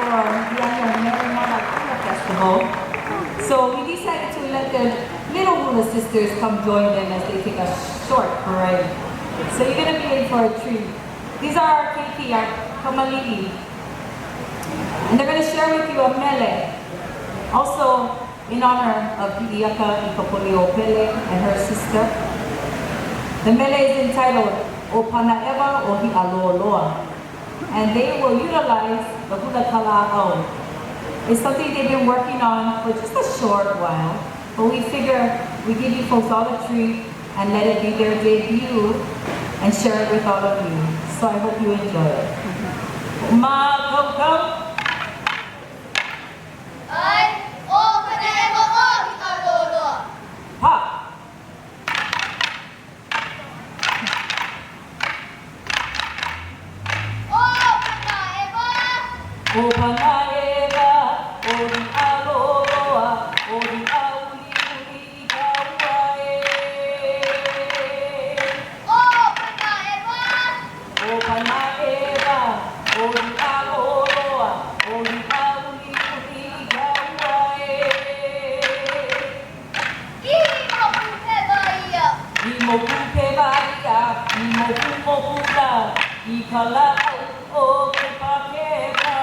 for the annual Mele Mala Hula Festival. So we decided to let the little hula sisters come join them as they take a short break. So you're gonna be in for a treat. These are our keiki, our kamali'i. And they're gonna share with you a mele. Also, in honor of Hi'iaka Ikapoliopele and her sister. The mele is entitled O Panaʻewa o Hiʻaloaloa, and they will utilize the hula kala'au. It's something they've been working on for just a short while, but we figure we give you folks all a treat and let it be their debut and share it with all of you. So I hope you enjoy it. Makaukau. ʻAe, ʻo Panaʻewa o Hiʻaloaloa. Pa. ʻO Panaʻewa. ʻO Panaʻewa, ʻo Hiʻaloaloa, ʻo Hiʻauliuli i ka ua ē. ʻO Panaʻewa. ʻO Panaʻewa, ʻo Hiʻaloaloa, ʻo Hiʻauliuli i ka ua ē. I moku pewa ia. I moku pewa ia, i moku moku la, i ka lāʻau o Kepakepa.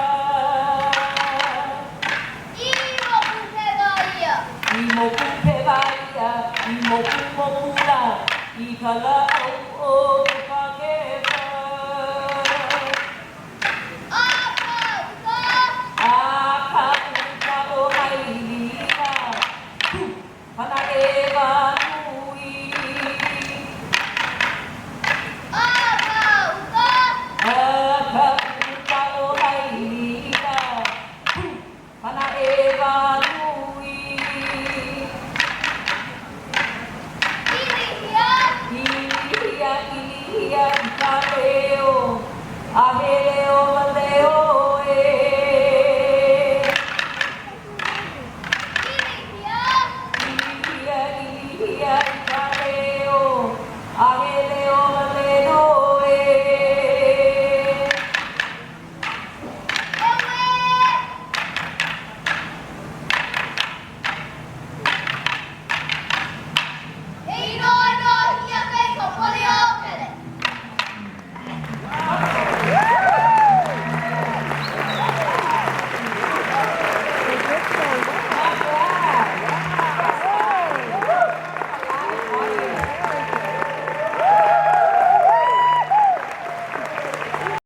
I moku pewa ia. I moku pewa ia, i moku moku la, i ka lāʻau o.